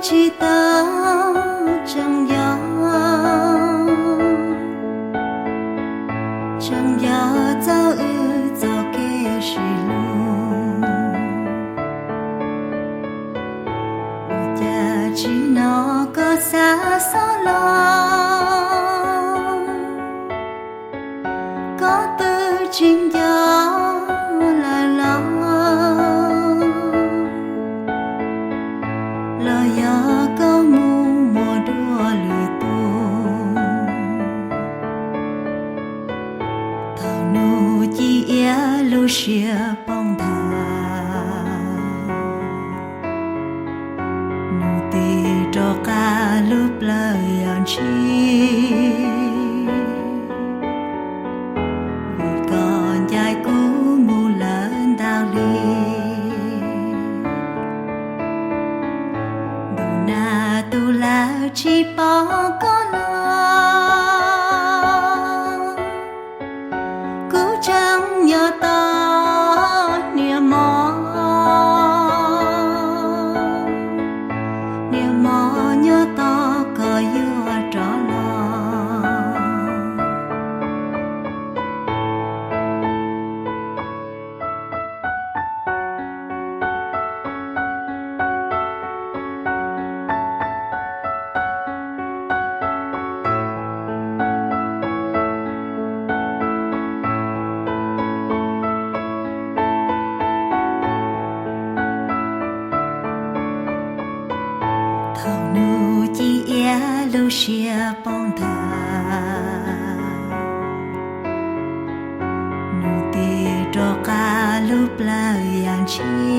Tsis tau tseem nco, tseem nco txog wb txoj kev sib hlub. Ua cas tsis hnov koj xa xov los, koj twb tsis nco lawm los, los yog koj mus muaj dua lwm tus. Thaum nus ci iab lub siab poob nthav, nus tig rov qab lub plawv yog ntshis, vim koj ncaim kuv mus lawm ntau hli. Ntuj nag tus lawv tsis pom koj los, kuv tseem nyob tos niam mos, niam mos nyob tos koj yuav rov los. Thaum nus ci iab lub siab poob nthav, nus tig rov qab lub plawv yog ntshis,